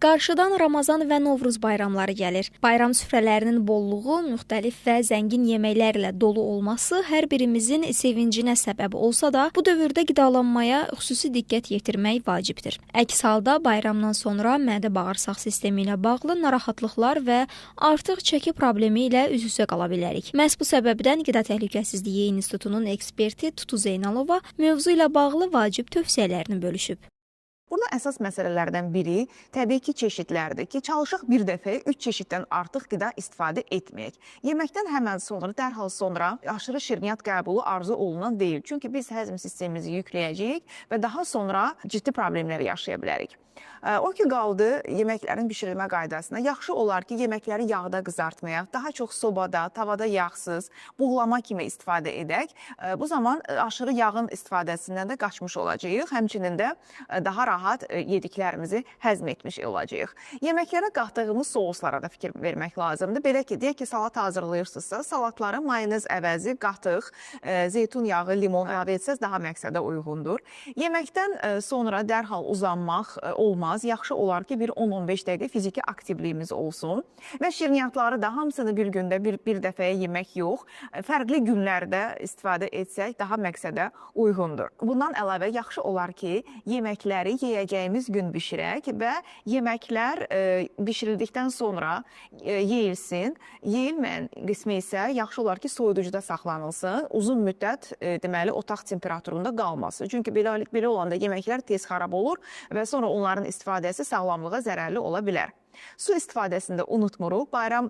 Qarşıdan Ramazan və Novruz bayramları gəlir. Bayram süfrələrinin bolluğu, müxtəlif və zəngin yeməklərlə dolu olması hər birimizin sevincinə səbəb olsa da, bu dövrdə qidalanmaya xüsusi diqqət yetirmək vacibdir. Əks halda bayramdan sonra mədə-bağırsaq sistemi ilə bağlı narahatlıqlar və artıq çəki problemi ilə üz-üzə qala bilərik. Məhz bu səbəbdən Qida Təhlükəsizliyi İnstitutunun eksperti Tutu Zeynalova mövzu ilə bağlı vacib tövsiyələrini bölüşüb. Burada əsas məsələlərdən biri təbii ki, çeşidlərdir ki, çalışaq bir dəfəyə 3 çeşiddən artıq qida istifadə etməyək. Yeməkdən həmən sonra, dərhal sonra aşırı şirniyyat qəbulu arzu olunan deyil. Çünki biz həzm sistemimizi yükləyəcəyik və daha sonra ciddi problemlər yaşaya bilərik. O ki qaldı yeməklərin bişirilmə qaydasına. Yaxşı olar ki, yeməkləri yağda qızartmayaq, daha çox sobada, tavada yağsız, buğlama kimi istifadə edək. Bu zaman aşırı yağın istifadəsindən də qaçmış olacağıq. Həmçinin də daha rahat yediklərimizi həzm etmiş olacağıq. Yeməklərə qatdığımız souslara da fikir vermək lazımdır. Belə ki, deyək ki, salat hazırlayırsınızsa, salatlara mayonez əvəzi qatıq, zeytun yağı, limon əlavə etsəz daha məqsədə uyğundur. Yeməkdən sonra dərhal uzanmaq olmaz. Yaxşı olar ki, bir 10-15 dəqiqə fiziki aktivliyimiz olsun və şirniyyatları da hamısını bir gündə bir dəfəyə yemək yox, fərqli günlərdə istifadə etsək daha məqsədə uyğundur. Bundan əlavə yaxşı olar ki, yeməkləri yeyəcəyimiz gün bişirək və yeməklər bişirildikdən sonra yeyilsin. Yeyilməyən qismi isə yaxşı olar ki, soyuducuda saxlanılsın. Uzun müddət deməli otaq temperaturunda qalmasın. Çünki belə olanda yeməklər tez xarab olur və sonra onların istifadəsi sağlamlığa zərərli ola bilər. Su istifadəsində unutmuruq. Bayram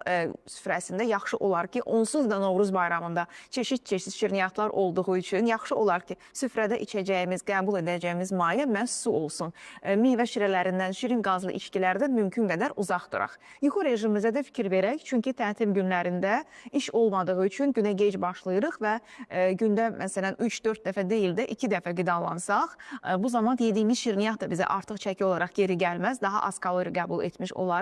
süfrəsində yaxşı olar ki, onsuz da Novruz bayramında çeşid-çeşid şirniyyatlar olduğu üçün yaxşı olar ki, süfrədə içəcəyimiz, qəbul edəcəyimiz maye məhz su olsun. Meyvə şirələrindən, şirin qazlı içkilərdən mümkün qədər uzaq duraq. Yuxu rejimimizə də fikir verək, çünki tətil günlərində iş olmadığı üçün günə gec başlayırıq və gündə məsələn 3-4 dəfə deyil də 2 dəfə qidalansaq, bu zaman yediyimiz şirniyyat da bizə artıq çəki olaraq geri gəlməz, daha az kalori qəbul etmiş olarıq.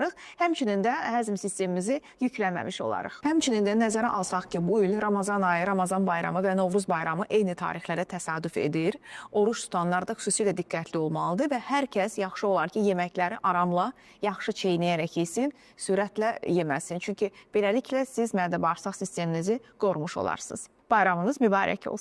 Həmçinin də həzm sistemimizi yükləməmiş olarıq. Həmçinin də nəzərə alsaq ki, bu il Ramazan ayı, Ramazan bayramı və Novruz bayramı eyni tarixlərə təsadüf edir. Oruç tutanlar da xüsusilə diqqətli olmalıdır və hər kəs yaxşı olar ki, yeməkləri aramla, yaxşı çeynəyərək yesin, sürətlə yeməsin. Çünki beləliklə siz mədə-bağırsaq sisteminizi qorumuş olarsınız. Bayramınız mübarək olsun.